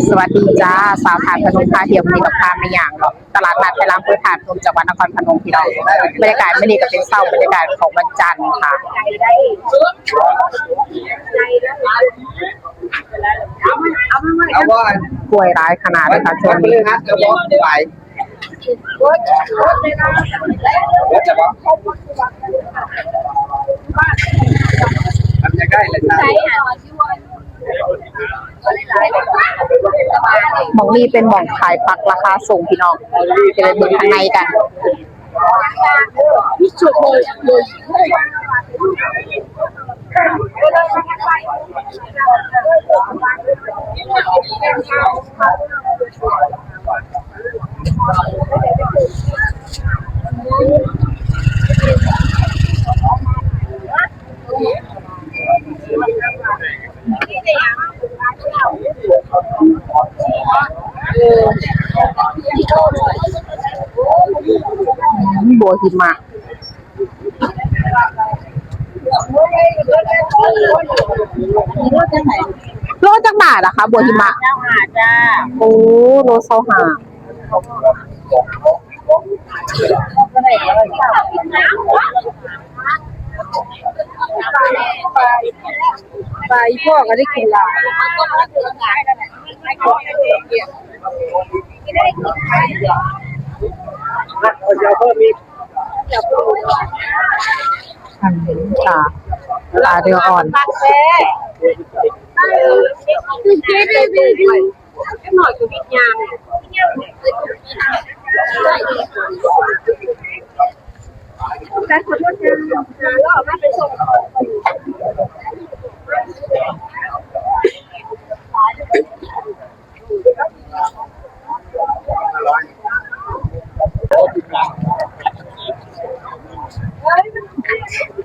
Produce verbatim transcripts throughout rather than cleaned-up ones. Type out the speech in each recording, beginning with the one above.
สวัสดีจ้า สาวธาตุพนมพาเที่ยว มื้อนี้ก็พามาย่างเลาะตลาดนัดไทราม อำเภอธาตุพนม จังหวัดนครพนมพี่น้อง บรรยากาศมื้อนี้ก็เป็นเช้า บรรยากาศของวันจันทร์ค่ะ เอาว่า กล้วยหลายขนาดเลยค่ะช่วงนี้ เอาว่าไป ทำยังไงเลยจ้า หม่องนี้เป็นหม่องขายผักราคาส่งพี่น้อง จะไปเบิ่งข้างในกัน บัวหิมะ โลจักบาทอะคะ บัวหิมะ เก้าห้าจ้า โอ้ โลซาวห้า ปลาอีพ่อก็ได้กินหลาย อันนี้ค่ะ ปลาเนื้ออ่อน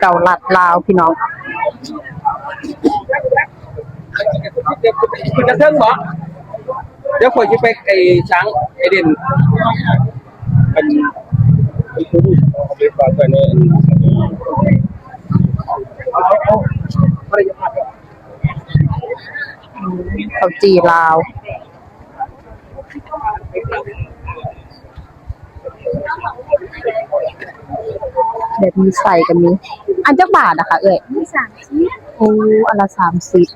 เกาลัดลาวพี่น้อง จะเทิงบ่ เดี๋ยวข่อยสิไปไอ้ช้างไอ้เด่น อัน เอาไปฝากไว้ใน ข้าวจี่ลาว แบบมีไส้ก็มี อันจักบาทนะคะเอ้ย มีสามสิบ โอ้ อันละสามสิบ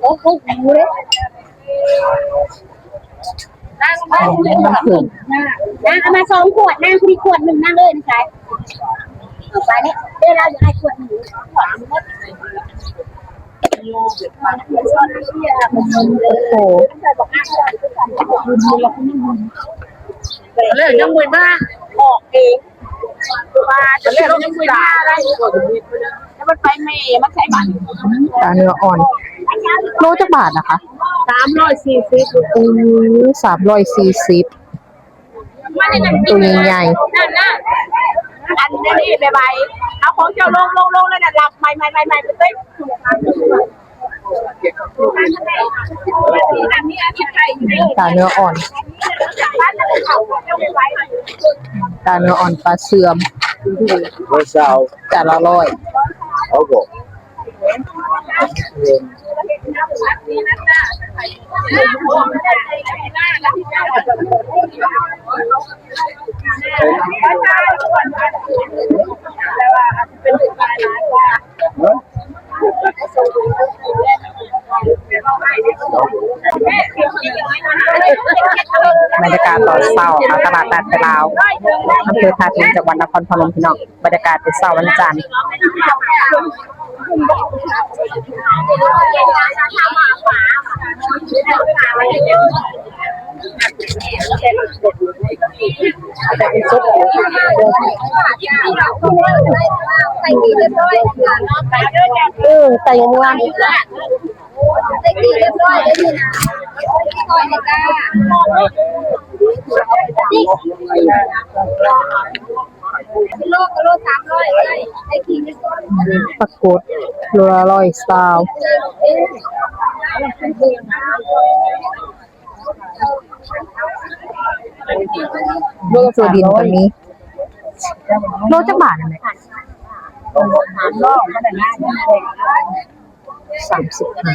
โอ้โห นางเอามาสองขวด นางเอามาสองขวด นางคุยขวดหนึ่ง นางเอ้ย นี่ใช่ ไปเนี่ย เดี๋ยวเราจะให้ขวดหนึ่ง โอ้โห เลยยังไม่มา ออกเอง ปลาจะเล่นยังไม่มาอะไร แล้วมันไปเมย์มันใช้บัตร ปลาเนื้ออ่อน โลจักบาทนะคะ สามร้อยสี่สิบ โอ้ สามร้อยสี่สิบ ตัวใหญ่ๆ นั่นน่ะ อันนี้ใบใบ เอาของเจ้าลงลงลงแล้วน่ะ หลับใหม่ใหม่ใหม่ใหม่ไปเต้น ปลาเนื้ออ่อน ปลาเนื้ออ่อน ปลาเสื่อม ร้อยซาว จานละร้อย เอาบ่ บรรยากาศตอนเช้าค่ะ ตลาดนัดไทราม อำเภอธาตุพนม จังหวัดนครพนมพี่น้อง บรรยากาศเป็นเช้าวันจันทร์ เออ แต่ยังว่า ได้กินเรียบร้อยได้ยิน ซอยเนี่ยจ้า กิโล กิโลสามร้อย ได้ ได้กิน ปลากด โลละร้อยซาว โลละ ตัวดินก็มี โลจักบาทนั่นแหละ สามสิบห้า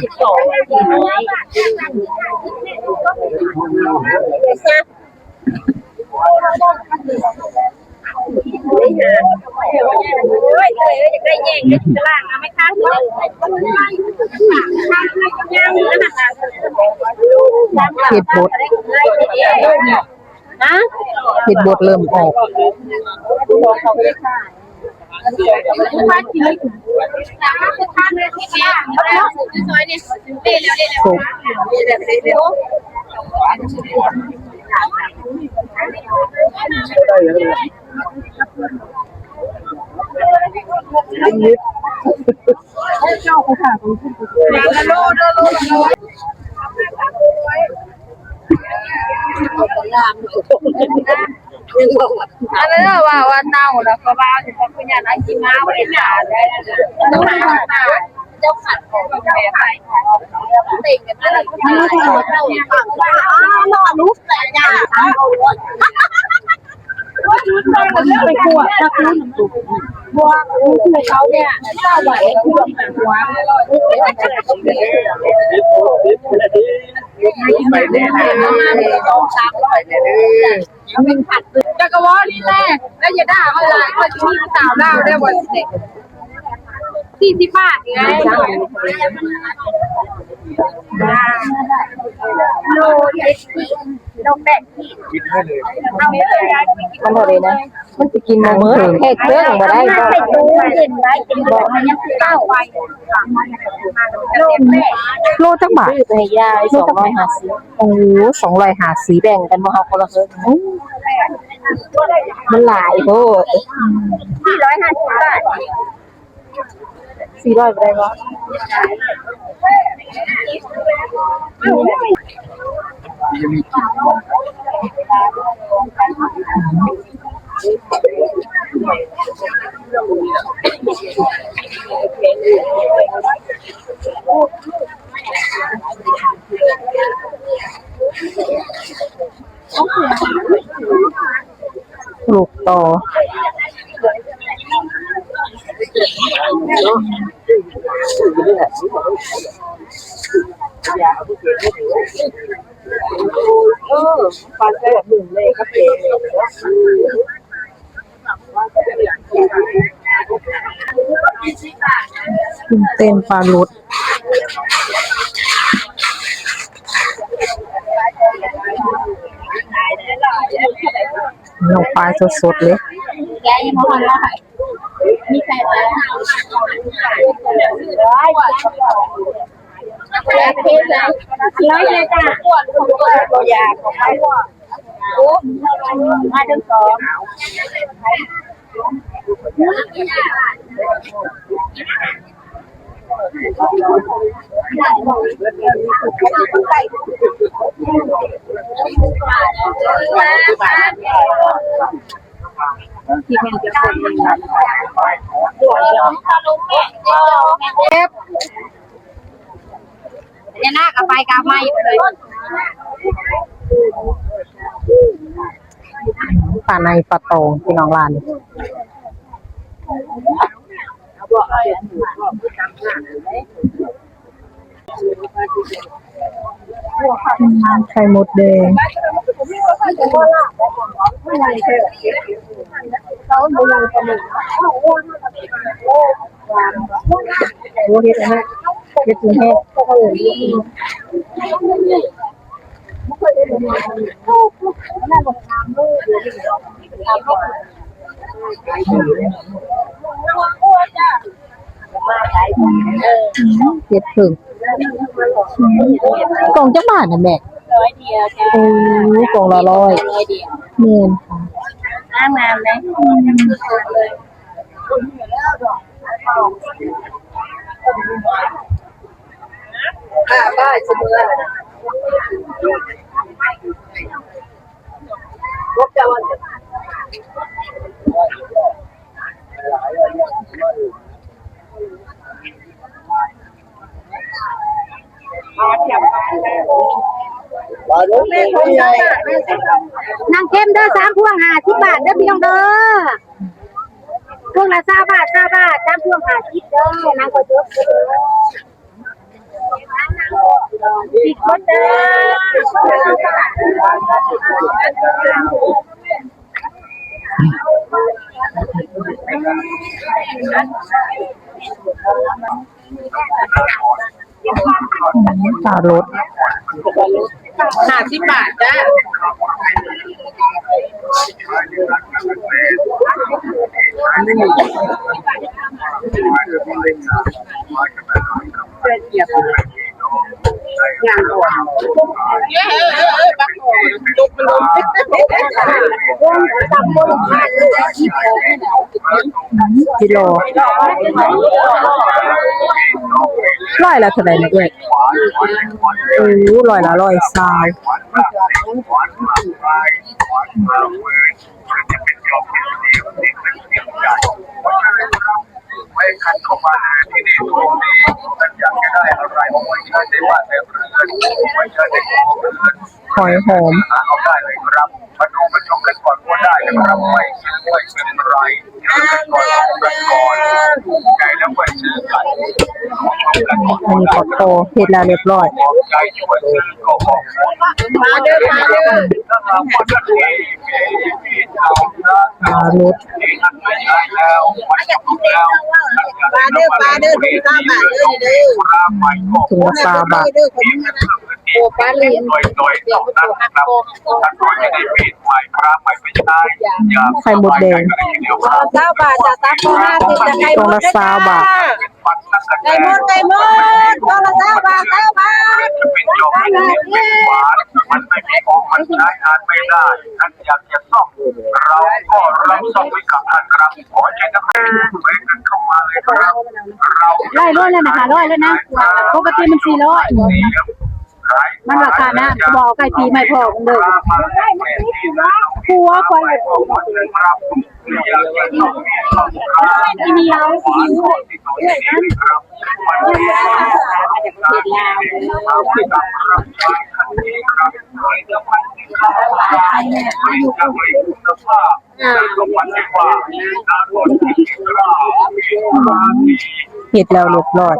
เฮ็ดบด ฮะ เฮ็ดบดเริ่มออก ครบ อันนั้นน่ะว่า ว่าเน่าแล้วก็ว่าสิเป็นพยานอันที่มาบ่ได้ทาน เจ้าขัดของแม่ไป เต็งกันเลย อ้าว ลูกแต่ยา ไปกวดสักนิด บัวคือเขาเนี่ย เจ้าไหว จักรวาลนี่แหละ แล้วอย่าด่าเขาหลาย เขาจะมีสาวลาวได้วันเด็ก สี่สิบบาทไง โลเจ็ดขีด โลแปดขีด เอาไปเลย มันเท่าไหร่นะ มันสิกินมาเมื่อแค่เครื่องบ่ได้บ่ ใส่ตู้เย็นไว้ เป็นบ่ ยังเก่า โลจักบาท ซื้อไปให้ยาย สองร้อยห้าสิบ โอ้ สองร้อยห้าสิบ แบ่งกันบ่ เฮาคนละครึ่ง โอ้ มันหลายโพด สี่ร้อยห้าสิบบาท สี่ร้อยบ่ได้บ่ ปลูกต่อ เออ ปลาแซ่บหนึ่งเลยก็เป็น กุ้งเต้นปลาหลุด น้องปลาสดๆเลย มาเดือนสอง เก็บ พญานาคเอาไปกราบไหว้ไปเลย ปลาในปลาตองพี่น้องร้านนี้ ไข่มดแดง โอ้ เฮ็ดอันนั้น เฮ็ดกินแห้ง เฮ็ดเพิ่ม กล่องจักบาทน่ะแม่ ร้อยเดียวจ้า โอ้ กล่องละร้อย ร้อยเดียว แม่นค่ะ งามๆเลย ค่ะ ได้เสมอ นางเข้มเด้อ สามพวงห้าสิบบาทเด้อพี่น้องเด้อ พวงละซาวบาท ซาวบาท สามพวงห้าสิบเด้อ นางก็ยกเด้อ อีกคนเด้อ ตาลด ห้าสิบบาทจ้า กิโล ร้อยละเท่าไหร่นะเอ้ย โอ้ ร้อยละร้อยซาว หอยหอม อันนี้ก็โตเฮ็ดแล้วเรียบร้อย มาเด้อ มาเด้อ อ่า รถ มาเด้อ มาเด้อ ถุงซาวบาทเด้อ เด้อ ถุงซาวบาท โอ้ ปลาลิ้น ไข่มดแดง ซาวบาทจ้ะ สามพวงห้าสิบจ้ะ ไข่มด ซาวบาท ไข่มด ไข่มด พวงละซาวบาท ซาวบาท มันไม่มีของมันใช้งานไม่ได้ ท่านอยากจะซ่อม เราก็รับซ่อมให้กับท่านครับ ขอเชิญท่านแวะกันเข้ามาเลยครับ เรา ร้อยโลแล้วนะคะ ร้อยแล้วนะ ปกติมันสี่ร้อย มันราคานะ บอกเอาไก่ตีไม่พอมันเลย หัวควาย เฮ็ดแล้วเรียบร้อย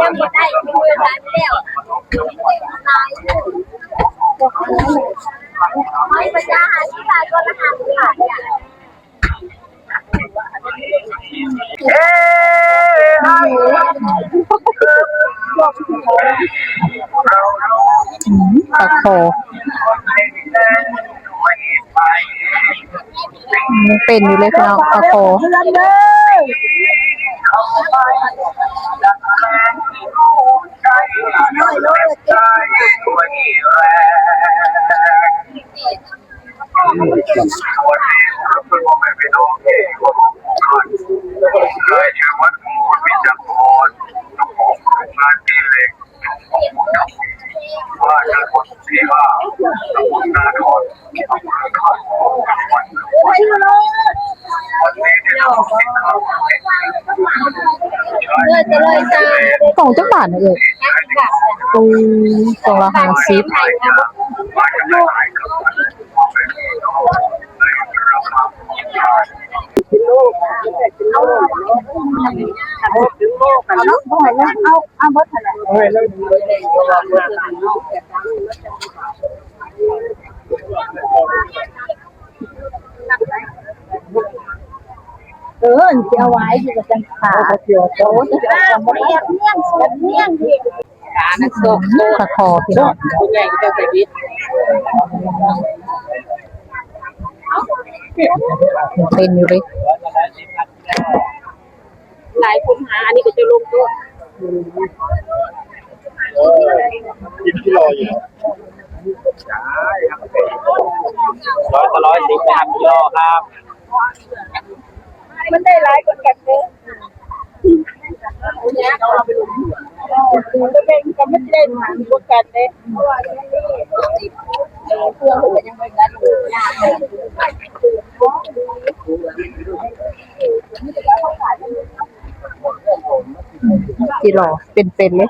ยังบ่ได้คุยกันแล้ว หอยพญาห้าสิบบาท ตัวละห้าสิบบาทจ้ะ อืม ปลาคอ ยังเป็นอยู่เลยพี่น้อง ปลาคอ กล่องจักบาทนะเอ้ย อืม กล่องละห้าสิบ เอา เอา เอา เออ สิเอาไว้อยู่กับจังขา โอ้ จะเอาของบ่ได้ เมี่ยง เมี่ยง เมี่ยง ปลาคอพี่น้อง ตัวใหญ่ก็จะใส่ดิบ เป็นอยู่เลย หลายคนหา อันนี้ก็จะลงโต๊ะ กินที่รออยู่ ร้อยต่อร้อยสิบนะครับกิโลครับ มันได้หลายกว่ากันเด้อ มันเป็นก็ไม่ได้หลายกว่ากันเด้อ เพราะว่าเครื่องมันยังไม่ได้ สิหล่อเป็นๆเลย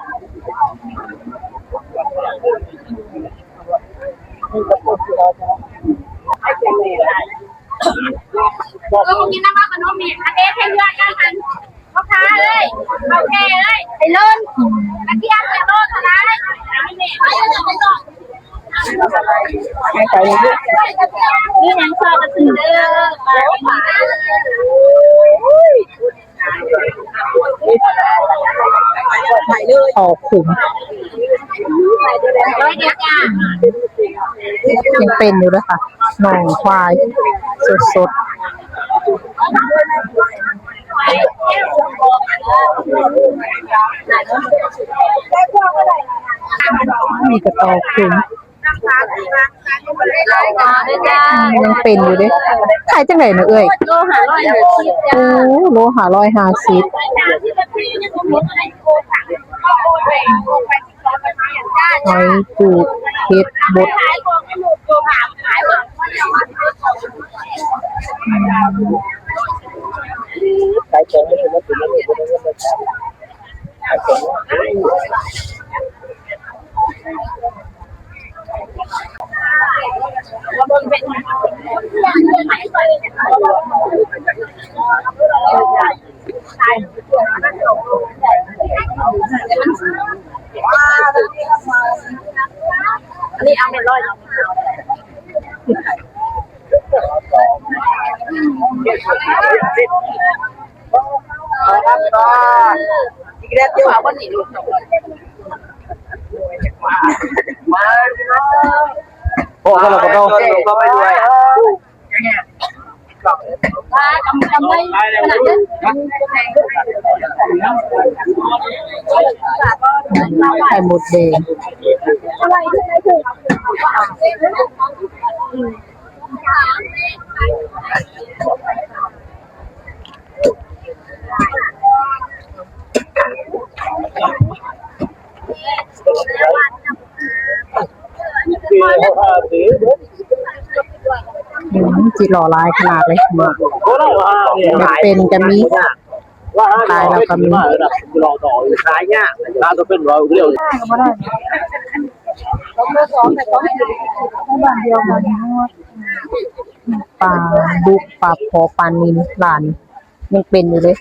เออ กินน้ำมันขนมนี่ อันนี้ให้เลือกกัน อันพ่อค้าเอ้ย เอาแค่เอ้ย ไอ้ล้น กระเทียมจะโลเท่าไหร่ ให้ไปเลย นี่ยังชอบกระสือเด้อ ออกขุม ยังเป็นอยู่เลยค่ะ หนองควาย สดๆ มีกระตอกขุม ยังเป็นอยู่เด้ ขายจังได๋นะเอื้อย โลห้าร้อยห้าสิบจ้า โอ้ โลห้าร้อยห้าสิบ หอยจูบเห็ดบด ขายของไม่ถูกนะ อันนี้เอาไปร้อย ครับต่ออีกแล้วที่ว่าวันนี้ลูกมา มา โอ้ ก็เราก็ต้อง ก็ไปด้วย ปลากำ กำไรขนาดนั้น ไข่มดแดง อืม สิหล่อหลายขนาดเลย เป็นก็มี ตายแล้วก็มี ขายยาก ขายตัวเป็นร้อยเดียว ปลาดุก ปลาคอ ปลานิล หลาน ยังเป็นอยู่เลย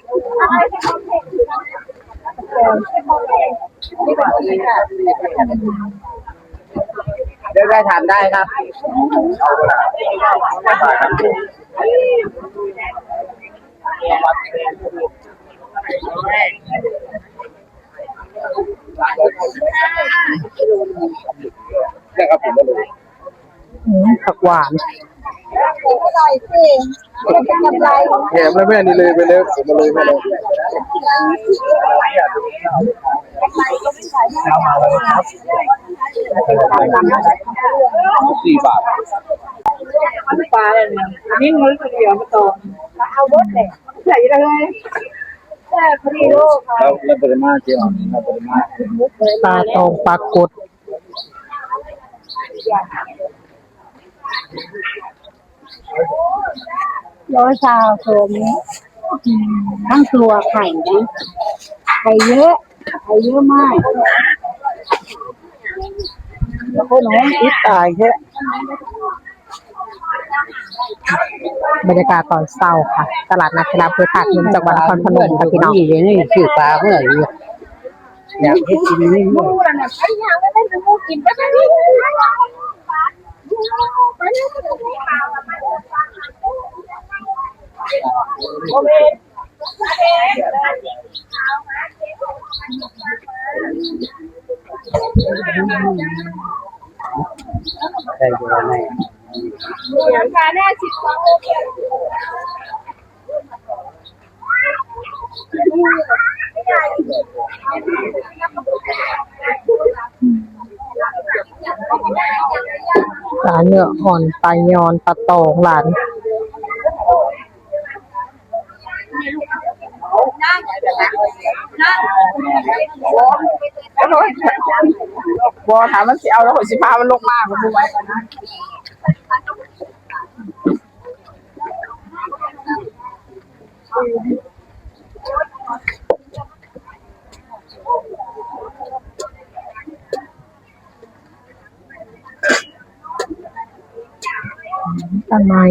เลือกได้ ทานได้ครับ นะครับผม อืม ผักหวาน อร่อยสิ เป็นกำไร แถมแล้วแม่ นี่เลยไปเลย ผมมาเลยแม่เลย สี่บาท ปลาอะไรเนี่ย อันนี้มันเฉลี่ยมาต่อ เอาหมดเลย ใส่เลย แค่พอดีโลค่ะ แล้ว แล้วปริมาณเกี่ยวกับปริมาณ ปลาตอง ปลากด ร้อยซาวโซนนี้ อืม ทั้งตัวไข่นะ ไข่เยอะ ไข่เยอะมาก แล้วก็น้องอิดตายแท้ บรรยากาศตอนเช้าค่ะ ตลาดนัดเทราเพื่อถาดเงินจังหวัดนครพนมค่ะพี่น้อง นี่ นี่ ซื้อปลาเมื่อไหร่ อยากให้กินนี่ ได้อยู่แล้วไง อืม ปลาเนื้ออ่อน ปลายอน ปลาตองหลาน บ่ถามมันสิเอาแล้วข่อยสิพามันลงมาก็บ่ไหวกันนะ ตั้งไม้